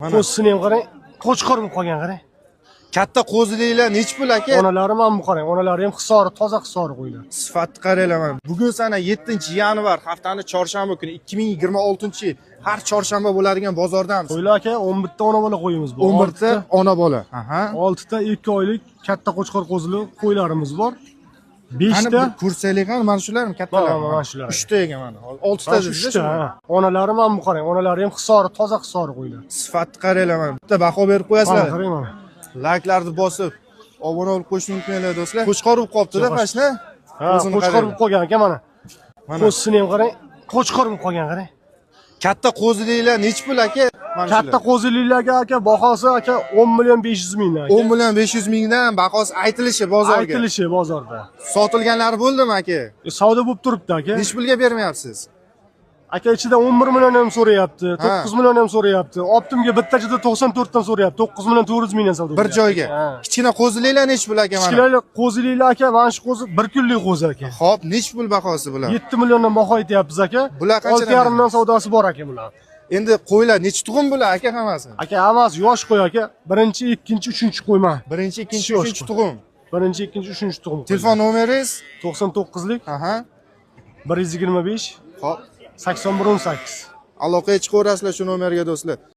Mana. Qo'zisini ham qarang, qo'chqor bo'lib qolgan, qarang. Katta qo'ziliklar nechi pul, aka? Onalari mana bu, qarang, onalari ham hisori, toza hisori qo'ylar. Sifatni qaranglar mana. Bugun sana 7-yanvar, haftani chorshanba kuni, 2026-yil, har chorshanba bo'ladigan bozordamiz. Qo'ylar, aka, 11 ta ona bola qo'yimiz bor. 11 ta ona bola. Aha. 6 ta 2 oylik katta qo'chqor qo'zili qo'ylarimiz bor. 5 Qani ta bir ko'rsaylik, qani mana shularmi kattalar? Mana, mana shular. 3 ta ekan mana. 6 ta Mana shu dedingiz. 3 ta, ha. Onalari mana bu, qarang, onalari ham hisori, toza hisori qo'ylar. Sifatni qaranglar mana. Bitta baho berib Mana qo'yasizlar. qarang mana. Layklarni bosib, obuna bo'lib qo'yishni unutmanglar, do'stlar. Qo'chqor bo'lib qolibdi-da, pashna. Ha, O'zini qo'chqor qaranglar. bo'lib qolgan, aka, mana. Mana. Qo'zisini ham qarang, qo'chqor bo'lib qolgan, qarang. Katta qo'ziliklar nechi pul, aka? Mana Katta shular. qo'ziliklarga, aka, bahosi, aka, 10 million 500 mingdan, aka. 10 million 500 mingdan bahosi aytilishi bozorga. Aytilishi bozorda. Sotilganlari bo'ldimi, aka? Savdo bo'lib turibdi, aka. Nechi pulga bermayapsiz? Aka, ichida 11 million ham so'rayapti, Ha. 9 million ham so'rayapti. Оптом ga bitta juda 94 dan so'rayapti. 9 million 400 mingdan savdo Bir bo'lyapti. joyga. Ha. Kichkina qo'ziliklar nechi pul, aka, mana? Kichkina qo'ziliklar, aka, mana shu qo'zi bir kunlik qo'zi, aka. Xo'p, nechi pul bahosi bular? 7 milliondan baho aytyapmiz, aka. Bular qanchadan 6,5 dan savdosi bor, aka, bular. Endi qo'ylar nechi tug'im bular, aka, hammasi? Aka, hammasi yosh qo'y, aka. Birinchi, ikkinchi, uchinchi qo'yma. Birinchi, ikkinchi, Yosh uchinchi qo'y. tug'im. Birinchi, ikkinchi, uchinchi tug'im. Telefon nomeringiz? 99lik Aha. 125 Xo'p. 81 18. Aloqaga chiqaverasizlar shu nomerga, do'stlar.